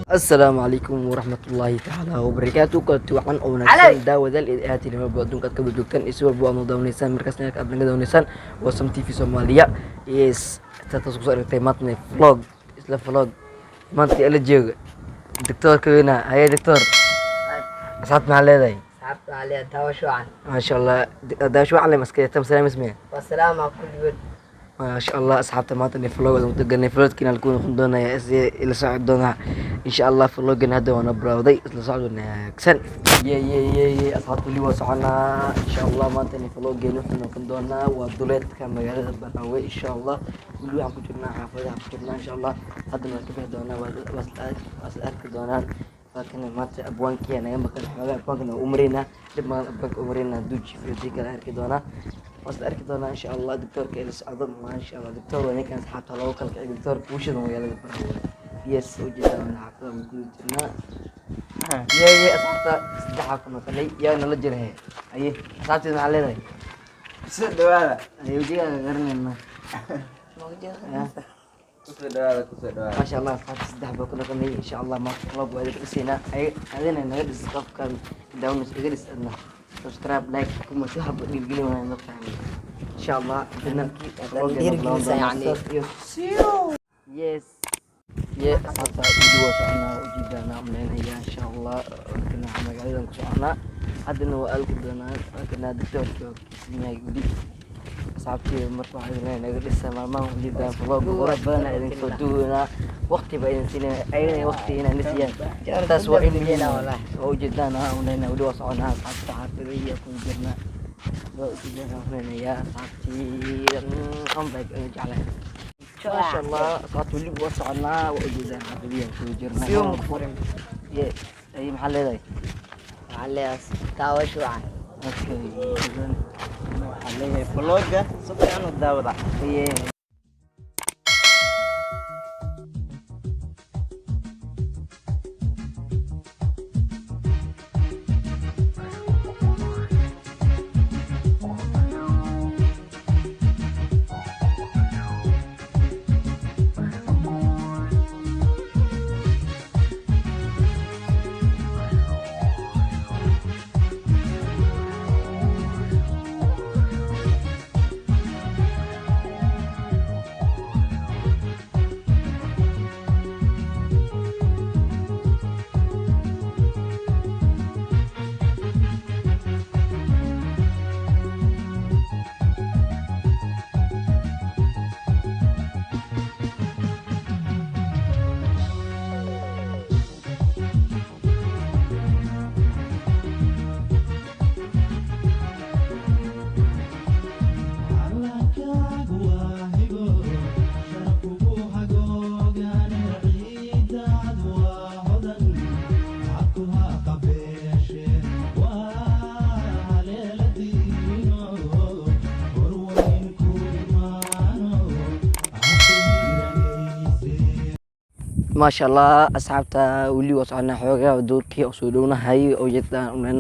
Asalaamu calaykum waraxmatullaahi tacaala wabarakaatu. Kulanti wacan oo wanaagsan, daawadaal id ahaati walba adduunka aad kaba joogtaan iyo si walba aad noo daawanaysaan. Markaasna aad naga daawanaysaan waa Som TV Soomaaliya. Yes, taas kusoo aragtay maantana vlog, isla vlog maanta ila jooga doctoorka weynaa. Haye doctor, asxaabta maxaa leedahay? Asxaabta waxaa leeyahay daawasho wacan. Maasha Allah, daawasho wacan le maskaya tam salaam ismiya. Wasalaama kulligood. Maasha Allah, asxaabta, maanta ni vlog aan mutagalnay. Vlogkiina ku noqon doonaya si ila socod doonaa insha Allah. Vloggan hadda waana bilowday, isla socod wanaagsan. Ye ye ye ye, asxaabta, weli waa soconaa insha Allah. Maanta ni vloggeena wuxuu noqon doonaa waa duleedka magaalada Baraawe insha Allah. Weli waxaan ku jirnaa xaafadaha ku jirnaa insha Allah. Haddana waan ka bixi doonaa, waa isla arki doonaan. Laakiin maanta abwaankiya naga maqan xoogaa. Abwaankana waa u maraynaa, dhib madan abwaanka u maraynaa. Hadduu jiifiyo hadii kale arki doonaa, waa isla arki doonaa insha Allah. Doctoorka ila socdo, maasha Allah. Doctor waa ninkan, asxaabta loogu kala kicay, doctoorka bulshada magaalada Baraawe. Yes, ujeedaa xaafada waan ku jirnaa. Ye ye, asxaabta, saddexaa ku maqalay yaa nala jira. He aye, asxaabteed maxaa leedahay? Kusoo dhawaada. Aye, wejigaaga garanayna. Kusoo dhawaada, kusoo dhawaada. Maasha Allah, asxaabta, saddex baa ku dhaqanay insha Allah. Maanta vlog waa idin dhisaynaa. Adina naga dhis, qofkan daawanaysa iga dhis adna subscribe, like, comment, wax walba dhiirgelin waan noo fahmay insha Allah. Adina Dhiirgelisa yacni. Yes ye, asxaabta, weli waa soconaa, ujeedaanaa umaleynaya insha Allah. Markana magaaladan ku soconaa, haddana waa alki doonaa. Markana doctoorka waa kiisan yahay weli. Asxaabtii, marka waxaa idin leeyahay naga dhisa. Maalmahan ujeedaan vlog qurux badan idin soo duwanaa. Waqti baa idin siinaya, ayagana waqti inaan na siiyaan, taas waa in muhiim ah. Waa ujeedaan ah umaleynaya. Weli waa soconaa, asxaabta, xaafadaya ku jirnaa. Waa ujeedaan umaleynaya, asxaabtii, baa jeclahay. Maasha Allah, asxaabta, weli waa soconaa, waa ujeedaan xaafadiyaan ku jirnaa. Siyo furin. Ye ay, maxaa leedahay? Waxaa leeyahay daawasho wacan. Okay. Waxaa leeyahay vlogga si fiican u daawada. Yeah. Maasha Allah, asxaabta, weli waa soconaa xoogaa, doorkii oo soo dhownahay oo jeedaan unen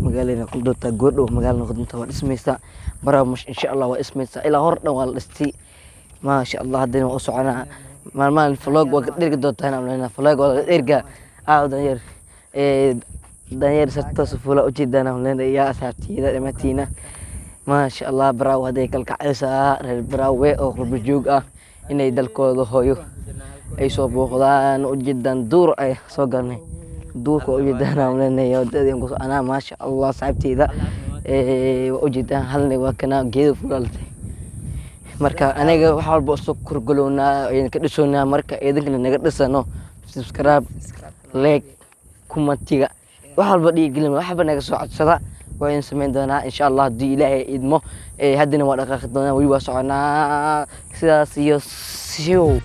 magaalada noqon doontaa goordhow. Magaala noqon doontaa, waa dhismaysaa Baraawe insha Allah. Waa dhismaysaa, ilaa hor dhan waa la dhistay, maasha Allah. Haddana waa u soconaa. Maalmahan vlog waa ka dhergi doontaan umaleynaa. Vlog waa laga dhergaa. Aaw danyeer, danyeer sartaas fuula, ujeedaan umaleynaya, asxaabtiyada dhammaantiina. Maasha Allah, Baraawe hadday kalkacaysaa. Reer Baraawe oo qurbo joog ah inay dalkooda hooyo ay soo booqdaan. Ujeedaan duur ay soo galnay, duurka waa ujeedaan umaleynaya. Wadadii ku soconaa, maasha Allah, asxaabteyda. Waa ujeedaan halna waa kana geedo fulaaltay. Marka aniga wax walba usoo korgalownaa, idin ka dhisoonaa. Marka idinkana naga dhisano subscribe, like, commentiga, wax walba dhiirigelin, wax walba naga soo codsada, waa idin samayn doonaa insha Allah haddii Ilaahay idmo. Haddana waa dhaqaaqi doonaa, weli waa soconaa. Sidaas iyo siyow.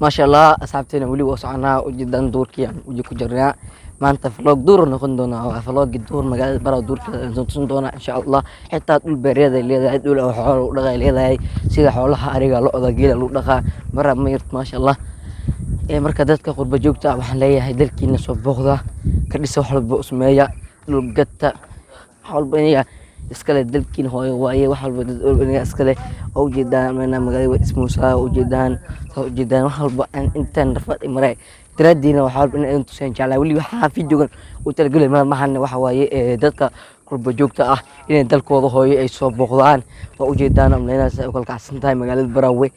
Maasha Allah, asxaabteena, weli waa soconaa. Ujeedaan duurkii aan uji ku jirnaa. Maanta vlog duur noqon doonaa, waa vlogii duur, magaalada Barawa duurkeeda aan soo tusin doonaa insha Allah. Xitaa dhul beereed ay leedahay, dhul oo xoolo lagu dhaqaa ay leedahay, sida xoolaha ariga, lo'da, geela lagu dhaqaa. Barawa ma yarto, maasha Allah. Marka dadka qurba joogta ah waxaan leeyahay, dalkiina soo booqda, ka dhisa, wax walba u sameeya, dhul gata, wax walba inaga iskale. Dalkiina hooyo waaye, wax walba dad walba inaga iskale. Oo ujeedaan meena magaalada way dhismaysaa, ujeedaan, saa ujeedaan wax walba aan intaan rafaad i maray daraadiina, wax walba in idin tuseen jeclaa. Weli waxaa videogan u talagelay maalmahan waxa waaye dadka qurba joogta ah inay dalkooda hooyo ay soo booqdaan. Waa ujeedaan umleynaysa ay u kala kacsan tahay magaalada Baraawe,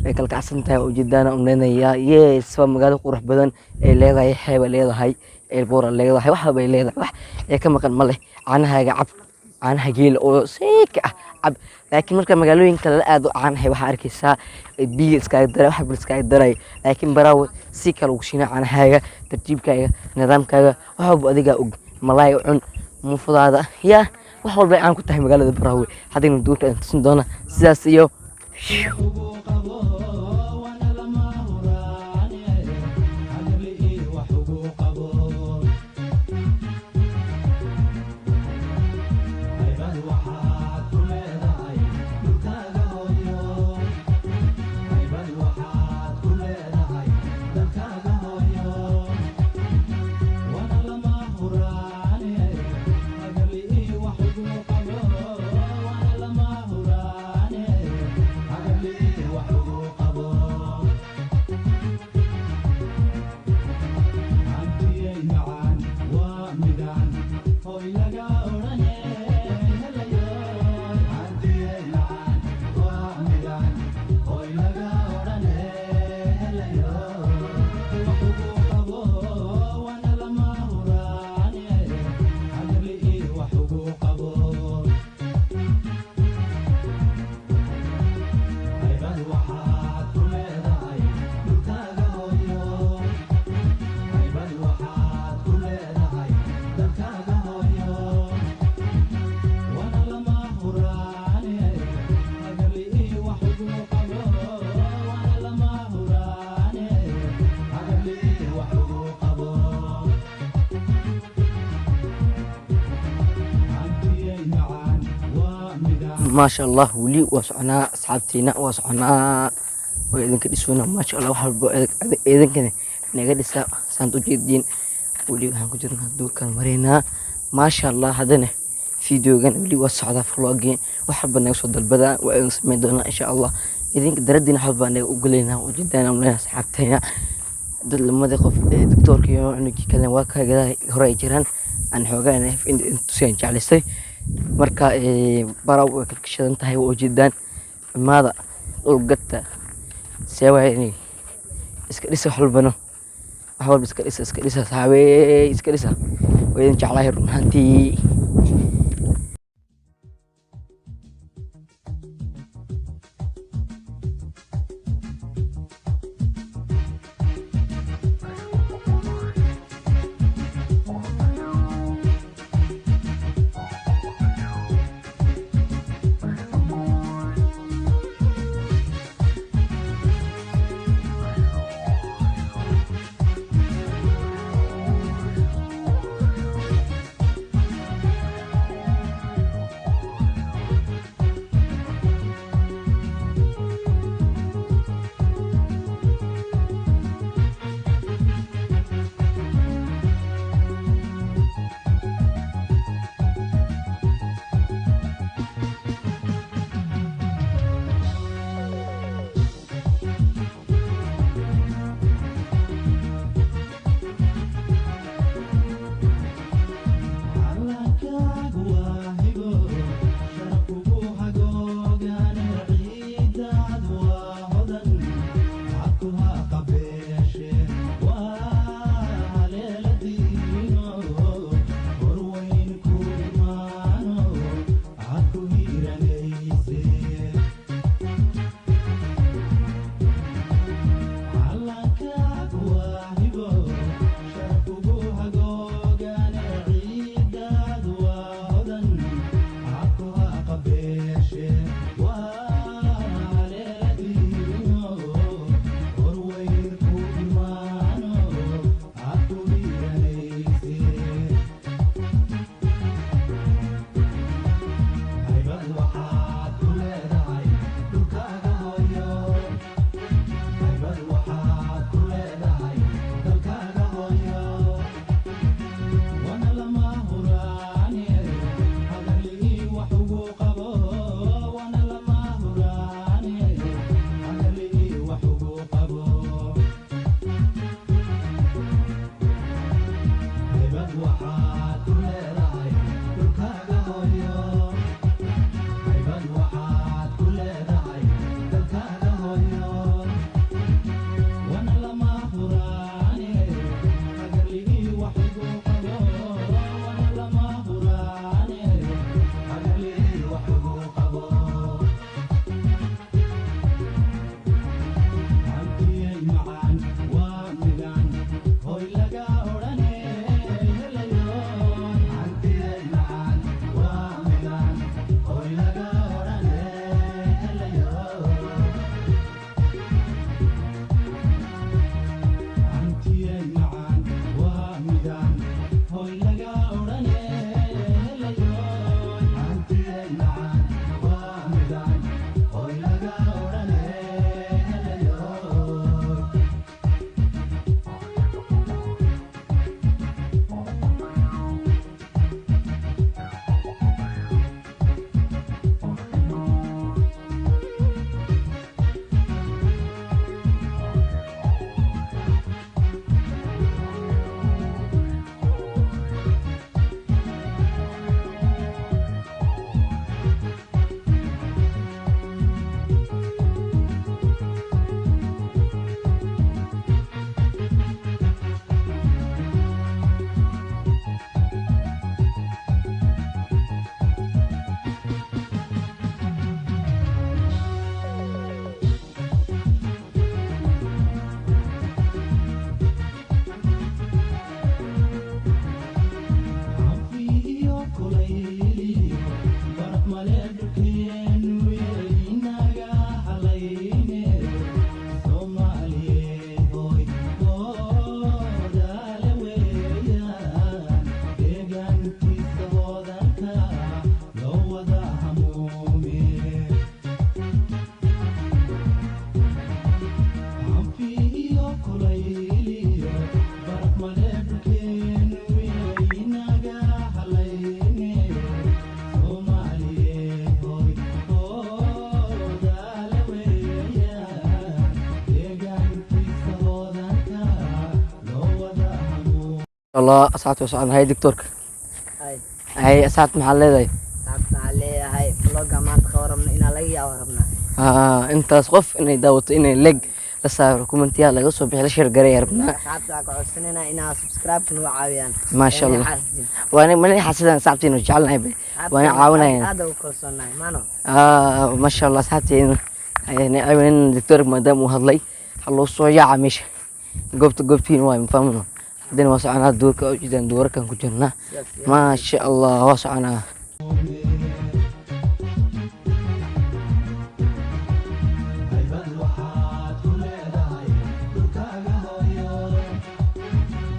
ay kala kacsan tahay, waa ujeedaan umleynayaa. Yes, waa magaalo qurux badan ay leedahay, xeeb ay leedahay, airport ay leedahay, wax walba ay leedahay, wax ee ka maqan ma leh. Caanahaaga cab, caanaha geela oo seeka ah cab. Laakiin marka magaalooyinka lala aado, caanaha waxaa arkaysaa biyo iskaaga daray, wax walba iskaaga daray. Laakiin Baraawe si kale ugu siina caanahaaga, tartiibkaaga, nidaamkaaga, wax walba adigaa og. Malaay cun, muufadaada, yaa wax walba ay caan ku tahay magaalada Baraawe. Haddayna duurka idin tusin doona. Sidaas iyo maasha Allah. Weli waa soconaa, asxaabtiina, waa soconaa, waa idinka dhisoonaa, maasha Allah. Wax walba idinkana naga dhisa saant ujeediin. Weli waxaan ku jirnaa duurkaan maraynaa, maasha Allah. Haddana videogan weli waa socdaa, vlogii. Wax walba naga soo dalbada, waa idin sameyn doonaa insha Allah. Idinka daradiina wax walba naga ogolaynaa. Ujeedaan amleynaa, asxaabteena, dad lamadii qof ee doctoorka iyo cunugii kale waa ka gadaal hore ay jiraan, aan xoogaa in tusiyaan jeclaystay. Marka Baraw way kalkashadan tahay, waa ujeedaan. Imaada, dhul gata, see waay, inay iska dhisa wax walbano, wax walba iska dhisa, iska dhisa, saxaabey, iska dhisa. Waa idin jeclahay run ahaantii. Allah, asxaabta, waa soconaa. Hay, doctorka. Hay. Hay, asxaabta, maxaa leedahay? Asxaabta waxaa leeyahay, vlogga maanta ka warabna inaa laga yaabo rabnaa. Intaas qof inay daawato, inay like la saaro, commentiyaal laga soo bixi, la share gareeya rabnaa. Asxaabta waxaa ka codsanayna inaa subscribe nagu caawiyaan. Maasha Inay Allah. xaasidin. Waana mana xasidaan, asxaabtiina jecelnahay be, waana caawinayaan. Aad ugu kalsoonahay maano. Maasha Allah, asxaabteena caawinin. Doctorka maadaama uu hadlay, ha loo soo yaaca meesha goobta, goobtiin waay, ma fahmino. Haddana waa soconaa duurka, u jeedaan, duurarkan ku jirnaa. Sidaas iyo Maasha Allah, waa soconaa. Haybad waxaad ku leedahay dhulkaaga hooyo.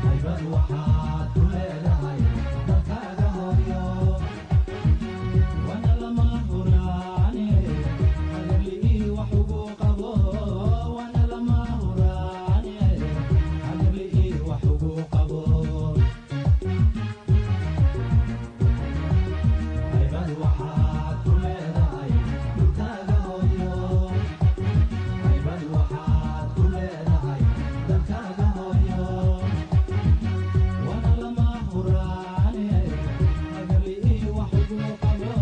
Haybad waxaad ku leedahay dalkaaga hooyo. Wana lama huraane, hagarli'ii wax ugu qabo. Wana lama huraane, hagarli'ii wax ugu qabo. Haybad waxaad ku leedahay dhulkaaga hooyo. Haybad waxaad ku leedahay dalkaaga hooyo. Wana lama huraane, hagarli'ii wax ugu qabo.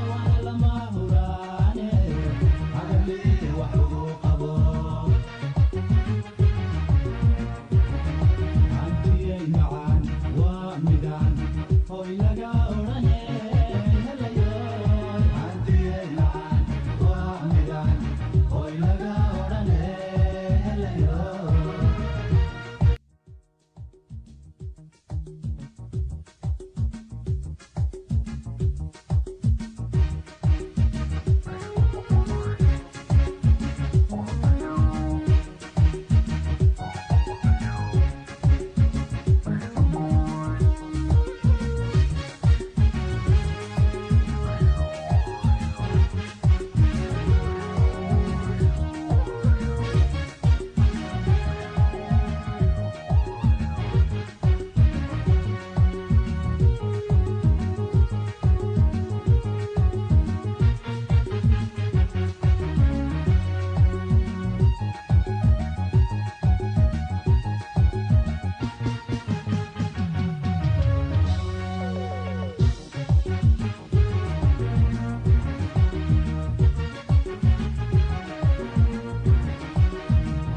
Wana lama huraane, hagarli'ii wax ugu qabo. Hantiyay macaan waa midaan hoy laga odhane helayo. Hantiyay macaan waa midaan hoy laga odhane helayo.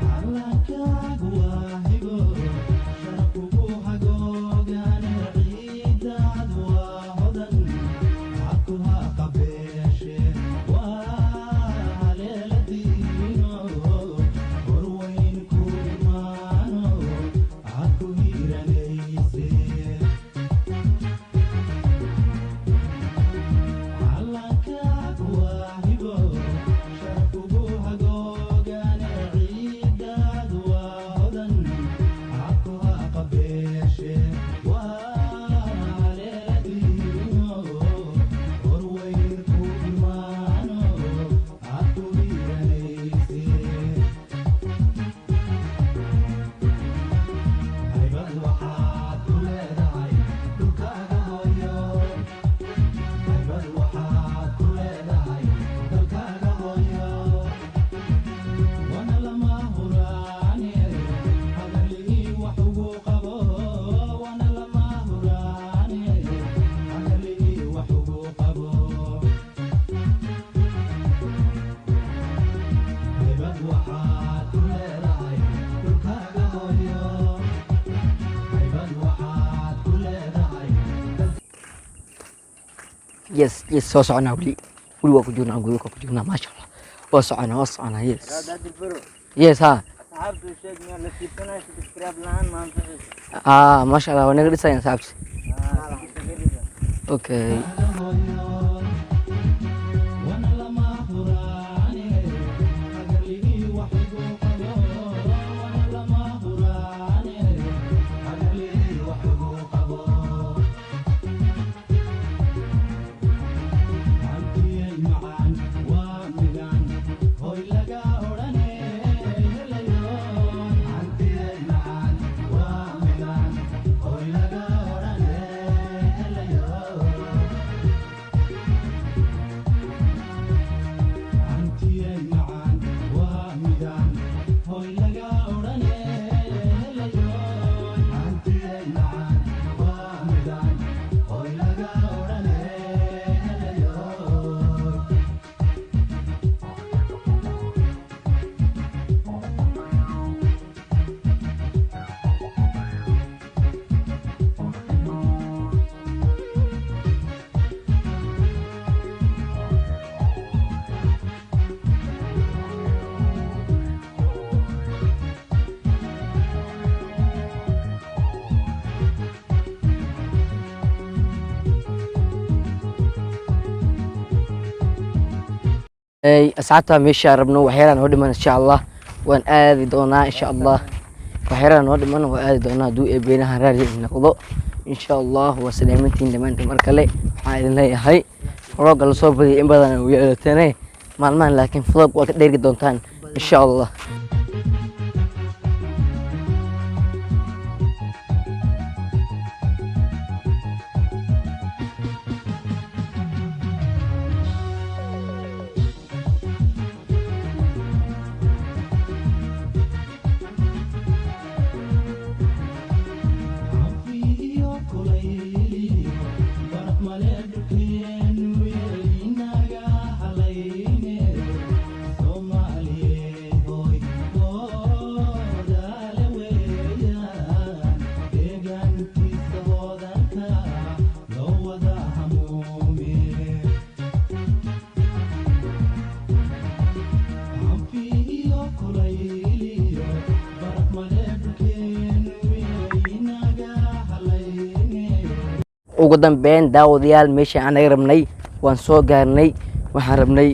Callankaagu waa hibo, sharaf kugu hagoogane. Ciidaadu waa hodan, cadku ha qabeeshe. Waa haleeladiino, horweyn ku imaano, cad ku hiiranayse. Callankaagu waa hibo, sharaf kugu hagoogane. Ciidaadu waa hodan, cadku ha qabeeshe. Waa haleeladiino, horweyn ku imaano, cad ku hiiranayse. Haybad waxaad ku leedahay dhulkaaga hooyo. Haybad waxaad ku leedahay dalkaaga hooyo. Wana lama huraane, hagarli'ii wax ugu qabo. Wana lama huraane, hagarli'ii wax ugu qabo. Haybad waxaad ku leedahay dhulkaaga hooyo. Haybad waxaad ku leedahay. Yes, soo soconaa weli, weli waa ku jirnaa, gurika ku jirnaa. Maasha Allah, waa soconaa, waa soconaa. Yes. Yes, ha. Asxaabtu sheeg meel la siibsanayo, subscribe la'aan ma anfacayso. Maasha Allah, waa naga dhisayaan asxaabta. Okay. Wana lama huraane, hagarli'ii wax ugu qabo. Wana lama huraane, hagarli'ii wax ugu qabo. Hantiyay macaan waa midaan hoy laga odhane helayo. Hantiyay macaan waa midaan hoy laga odhane helayo. Asxaabta, meesha rabno waxyaalaha noo dhiman insha Allah waan aadi doonaa insha Allah. Waxyaalaha noo dhiman waan aadi doonaa hadduu eebeynaha raali noqdo insha Allah. Waa salaamantiin dhammaantiin. Mar kale waxaan idin leeyahay vlogga lasoo badiyay in badan u yeelatane maalmahan, laakiin vlog waa ka dheeri doontaan insha Allah. Ugu dambeyn daawadayaal, meesha aan naga rabnay waan soo gaarnay. Waxaan rabnay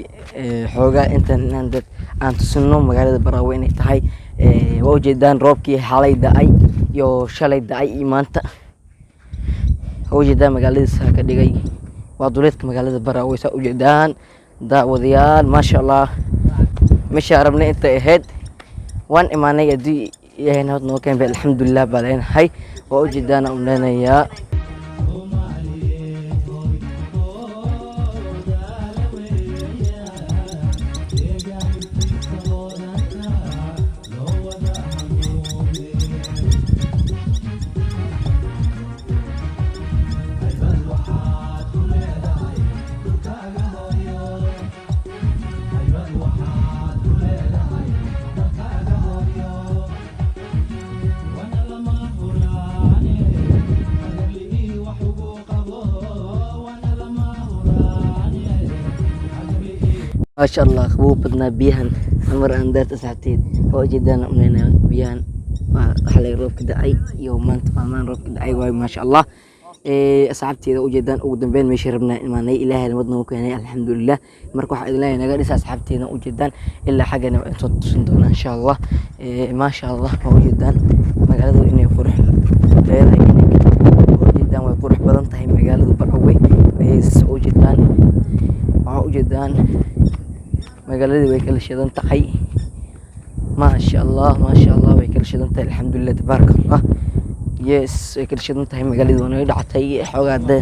xoogaa intan inaan dad aan tusino magaalada Baraawe inay tahay. Waa ujeedaan roobkii xalay da'ay iyo shalay da'ay iyo maanta. Waa ujeedaan magaaladiisa ka dhigay, waa duleedka magaalada Baraawe, saa ujeedaan daawadayaal. Maasha Allah, meesha aan rabnay intay ahayd waan imaanay. Haddii Ilaahay nabad noo keen bay, alxamdulilah baa leenahay. Waa ujeedaan aan leenayaa. Maasha Allah, qabow badnaa biyahan mar aan daarta asxaabteed. Waa ujeedaan umleynaya biyahan waa xalay roobka da'ay iyo maanta maalmahan roobka da'ay waayo. Maasha Allah, asxaabteeda, ujeedaan ugu dambeyn meesha rabnaa imaanay. Ilaahay nabad noogu keenay, alxamdulilah. Marka waxaa idin leeyahay naga dhisa asxaabteeda. Ujeedaan ilaa xaggana waa soo tusin doonaa insha Allah. Maasha Allah, waa ujeedaan magaaladu inay qurux leedahay. Waa ujeedaan, way qurux badan tahay magaaladu Baraawe. Ujeedaan, waxaa ujeedaan magaaladii way kala shidan tahay. Maasha Allah, maasha Allah, way kala shidan tahay, alxamdulilah, tabaaraka Allah. Yes, way kala shidan tahay magaaladii, waa naga dhactay xoogaa de.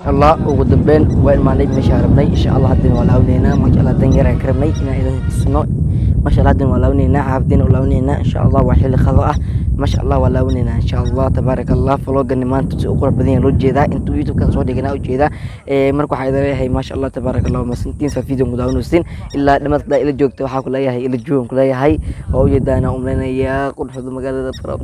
Allah, ugu dambeyn waa imaanay meesha rabnay insha Allah. Haddana waa laabaneynaa. Maasha Allah, dan yaraan ka rabnay inaan idin tusno. Maasha Allah, haddana waa laabaneynaa, xaafadiina waa laabaneynaa insha Allah. Waa xilli qado ah. Maasha Allah, waa laabaneynaa insha Allah, tabaaraka Allah. Vlogani maanta si u qurux badan yahay loo jeedaa intuu YouTube-kan soo dhiganaa ujeedaa. Marka waxaa idin leeyahay maasha Allah, tabaaraka Allah, masantiin saa video mudaawanaysiin ilaa dhamaadka ila joogta. Waxaa ku leeyahay ila joogan ku leeyahay. Waa ujeedaa inaan umleynayaa quruxda magaalada Bara.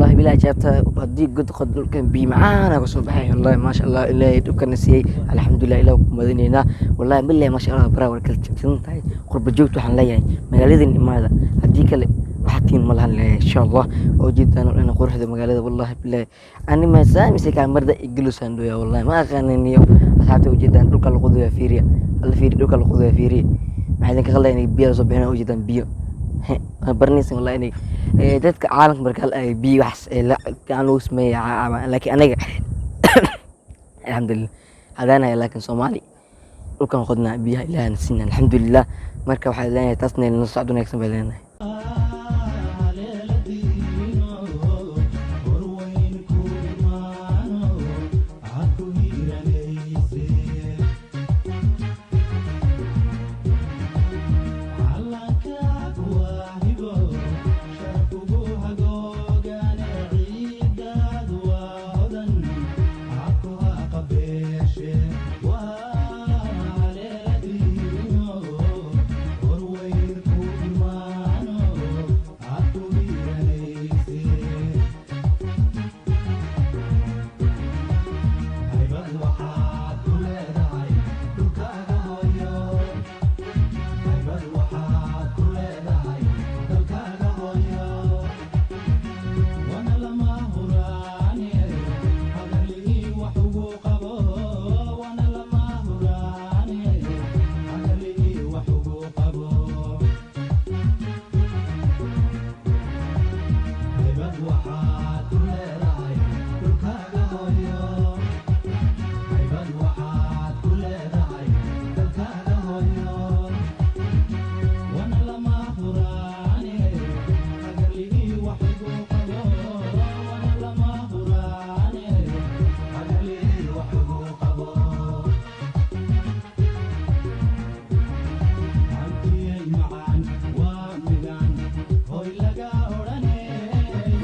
Wallahi bilaa jaabta haddii god qod dhulkan biyo macaana kasoo baxay. Wallahi maasha Allah, Ilaahay dhulkana siiyey, alxamdulilah, Ilaah ku madinaynaa. Wallahi bilahi maasha Allah, baraa war kala jabsan tahay. Qurba joogta waxaan leeyahay magaaladan imaada, haddii kale waxaa tiin ma lahan leeyahay. Insha Allah oo jeedaan oo dhan quruxda magaalada. Wallahi bilahi ani ma saamise kaamarada igelusaan dhoya, wallahi ma aqaanin. Iyo asxaabta ujeedaan dhulka la qodoya, fiiriya, alla fiiri, dhulka la qodoya, fiiriya. Maxaa idinka qaldaa inay biyo soo bixinaan? Ujeedaan biyo baranaysan. Wallahi inay dadka caalamka marka ay biyo wax fiican lagu sameeya, laakiin anaga alxamdulilah hadaanaya, laakiin Soomaali dhulkan qodnaa, biyaha Ilaahna siina, alxamdulilah. Marka waxaa leenahay taasna nala socod wanaagsan baa leenahay.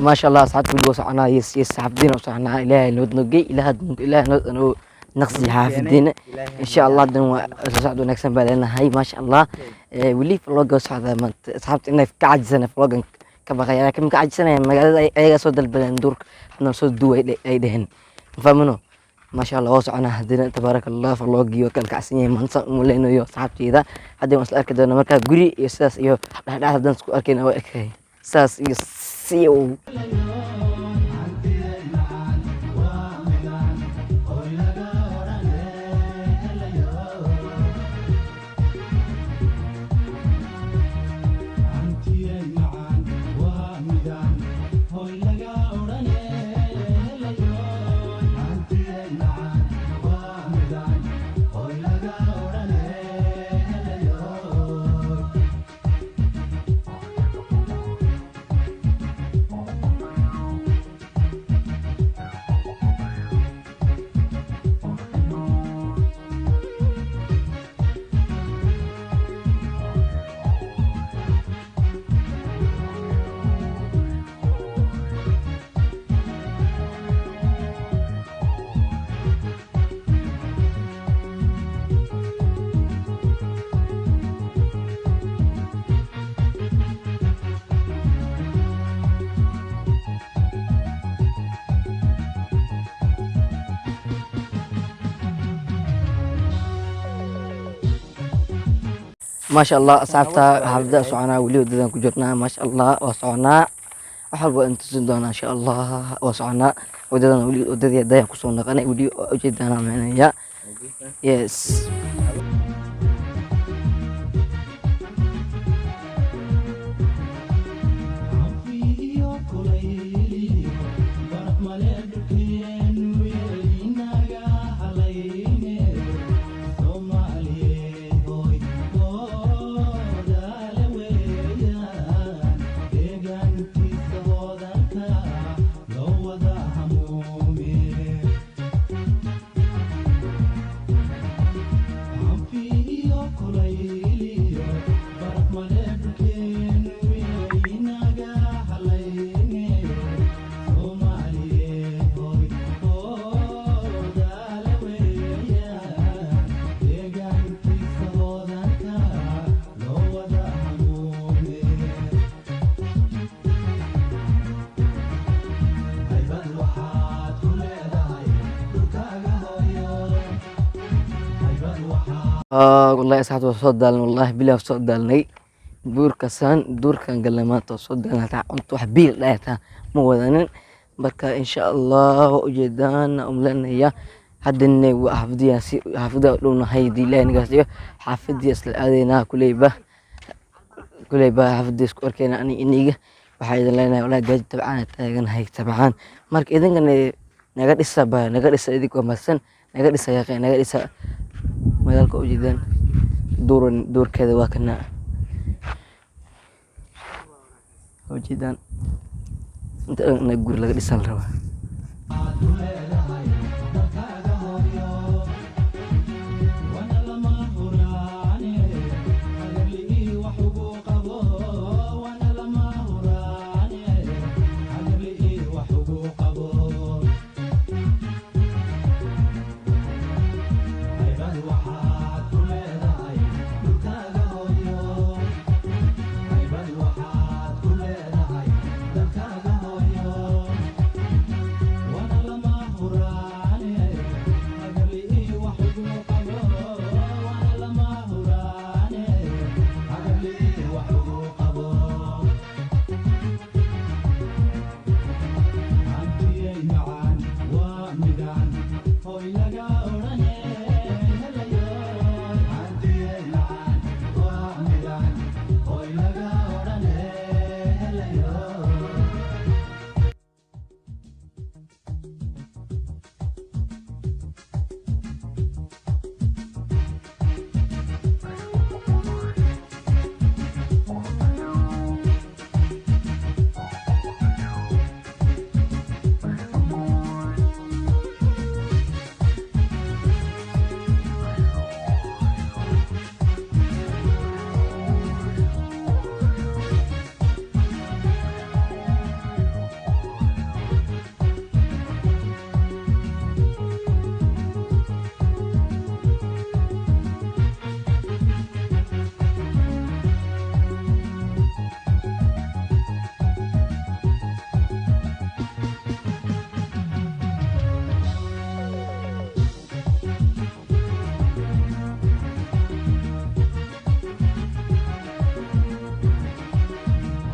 Maasha Allah, asxaabta weli waa soconaa. Yes yes, xaafadiina u soconaa. Ilaahay nabad noo geey, Ilaahay nabad noo naqsi xaafadiina insha Allah. Dan waa soo socod wanaagsan baa leenahay, maasha Allah. Weli vlogga socda maanta. Asxaabta inay ka cajisana vloggan ka baqaya, laakiin ma ka cajisanaya. Magaalada ayagaa soo dalbadeen, duurka hadna soo duway ay dheheen, mafahmino. Maasha Allah, waa soconaa haddana. Tabaaraka Allah, vloggii waa kala kacsan yahay maanta umuleynayo asxaabteyda. Hadda waan isla arki doonaa markaa guri iyo sidaas iyo dhexdhexaad haddaan isku arkayna waa ekahay sidaas iyo see you. Maasha Allah, asxaabta, xaafadda soconaa, weli wadadan ku jirnaa. Maasha Allah, waa soconaa, wax walba waan tusin doonaa insha Allah. Waa soconaa wadadan, weli wadadii dayaan kusoo naqanay, weli waa ujeedaanaa micnaya. Yes. Wallahi asxaabta, waa soo daalnay, wallahi bilahi waa soo daalnay. Buurka saan duurkan galnay maanta, waa soo daalnay. Hataa cunto wax biil dhahay hataa ma wadanin. Marka insha Allah waa ujeedaan umlanaya, haddana waa xaafadiyaa, si xaafada u dhownahay. Hadii Ilaahay naga siiyo, xaafadii isla aadaynaa. Kuleyba xaafadii isku arkayna. Ani iniga waxaa idin leenahay, wallahi gaajo tabcaan taaganahay, tabcaan. Marka idinkana naga dhisa ba, naga dhisa, idinkoo mahadsan, naga dhisa yaqeen, naga dhisa. Magaalka ujeedaan, duur duurkeeda waa kana ujeedaan. Inta dhan ina guri laga dhisaa la rabaa. Leedahay dalkaaga hooyo, wana lama huraane, hagarli'ii wax ugu qabo, wana lama huraane, hagarli'ii wax ugu qabo. Haybad waxaad ku leedahay dhulkaaga hooyo, haybad waxaad ku leedahay dalkaaga hooyo, wana lama huraane, hagarli'ii wax ugu qabo, wana lama huraane, hagarli'ii wax ugu qabo. Hantiyay macaan waa midaan hoy laga odhane helayo, hantiyay macaan waa midaan hoy laga odhane helayo.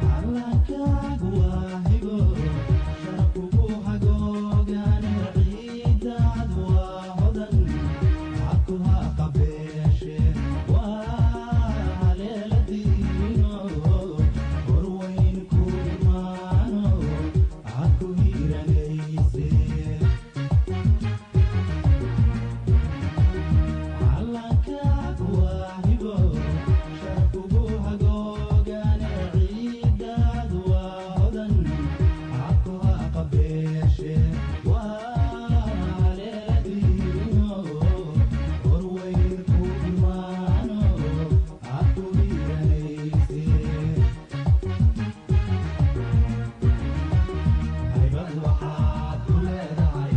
Callankaagu waa hibo, sharaf kugu hagoogane, ciidaadu waa hodan, cadku ha qabeeshe, waa haleeladiino, horweyn ku imaano, cad ku hiiranayse. Callankaagu waa hibo, sharaf kugu hagoogane, ciidaadu waa hodan, cadku ha qabeeshe, waa haleeladiino, horweyn ku imaano, cad ku hiiranayse. Haybad waxaad ku leedahay.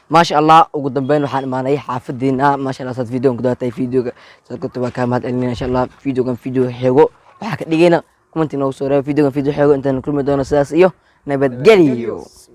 Maasha Allah, ugu dambeyn waxaan imaanay xaafadiina. Maasha Allah, saad videogan ku daatay, videoga saad waa kaa mahad celinayna. Insha Allah videogan video xigo waxaa ka dhigayna comment inoogu soo reebo. Videogan video xigo intaan kulmi doono, sidaas iyo nabadgelyo.